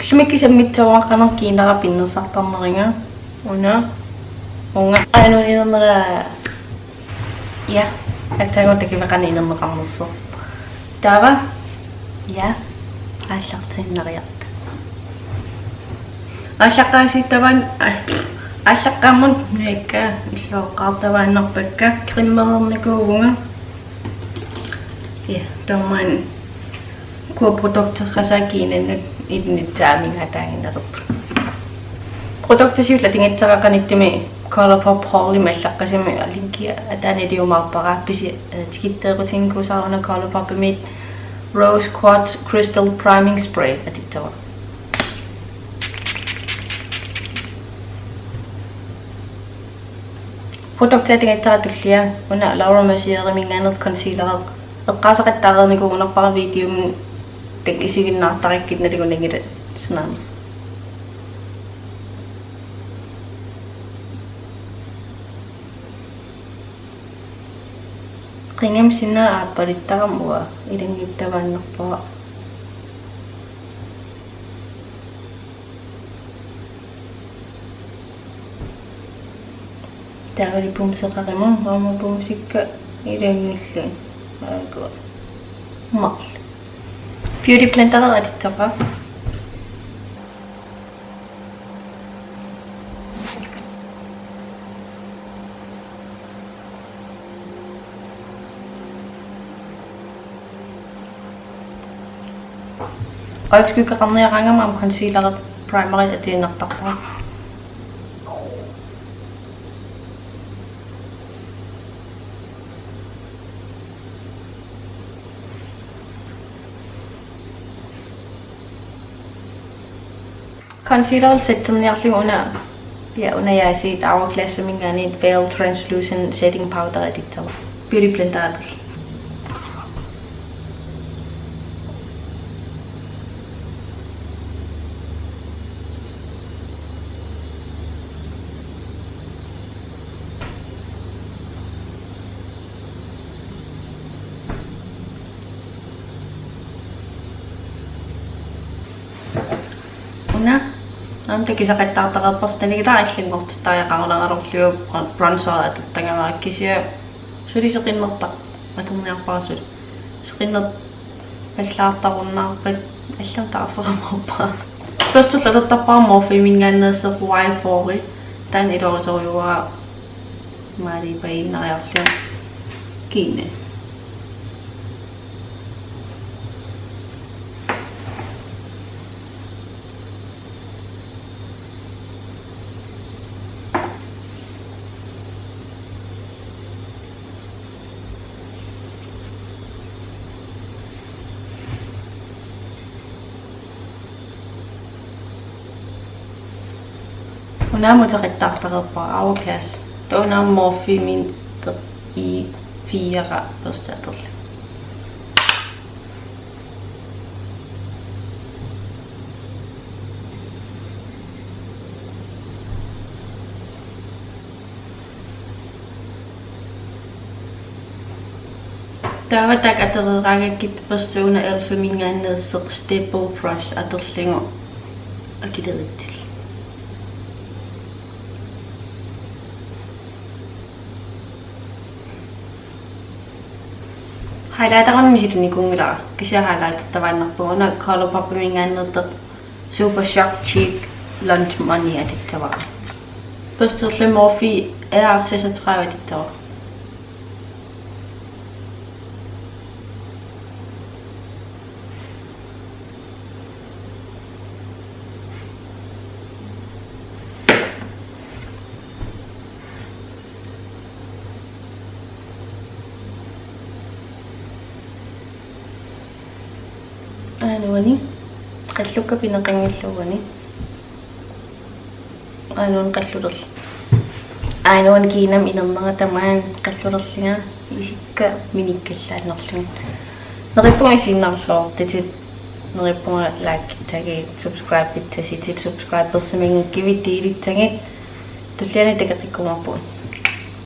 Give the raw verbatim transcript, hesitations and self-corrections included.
Ullumi kissaatigut taava qanoq kiinara pinnersartarneriga. Una. Uunga. Aajuna inernera. Ja. Aatsaannguaq takivaat qanoq inerneqarnersoq. Taava. Ja. Aallartiinnariarta. Aallaqqaasiit taava. Aallaqqaammut nujakka illuaqqaartavaannarpakka. Cremereernikuuvunga. Ja, taamaammat. Kuat produkteqasaat kiinannut ilinniartaamingaataaginnarput. Produktit siulliit atugassara qanittumi ColourPop haulimi allaqqasumik, linkia ataani iliumaarpara, pisi-, eh, tikitteequtiginikuusara una ColourPopimit Rose Quartz Crystal Priming Spray atussavara. Produktit atugassara tullia una Laura Mercieriminngaanneersoq concealeri. Eqqaasaqattaareernikuugunarpara videomi takusinnaasassarakkit nalugunanngilaq sunaana. Qingami sinaa aappaluttarama uanga ilannguttuaannarpara. Taavalu bumseqarama, aamma bumsikka ilanngullugu. Aajuku. Marluk. Beauty blenderi atussavara. Øjenskyggeriarniaraangama aamma concealeri primerit atuinnartarpara. Concealer setterniarlugu una, ja, una aasiit Hourglassiminngaanniit Veil Translucent Setting Powder atussavara. Beauty blenderi tullia. Una, aamma takusaqattaartareerparsi, taanna ilaa allanngortittariaqarunaraluarlugu bron-, bronzer atortagara, kisianni suli seqinnertaq atorniarpara suli. Seqinnerpallaartarunnaarpat allamik taarserumaarpara. Børstillu atortarpara Morpheminngaanneersoq Y four-i, taanna iluarisorujuara maalipagiinnariarlugu kiinaa. Una aamma takusaqattaartareerpara Hourglass. Taava una aamma Morpheminngaanneersoq E fire børsti atorlugu. Taava taakku atoreeraangakkit børsti una e.l.f.-iminngaanneersoq Stipple Brush atorlugu akileriarlugu. Highlighterunut misilinnikuunngilara, kisianni highlightertavaannarpunga, una ColourPopiminngaanneersoq Super Shock Cheek Lunch Money atussavara. Børstillu Morphe R seksogtredive atussavara. Aajuna uani. Qallukka pineqanngillat uani. Aajuna qallulerlunga. Aajuna kiinami inernera tamaani qallulerlunga isikka minikkallaannarlunga. Neriuppunga isiginnaarluartutit, neriuppunga like-ittagit, subscribe-issasitit, subscribersimanngikkuit dele-issagit, tulliani takoqqikkumaarpugut.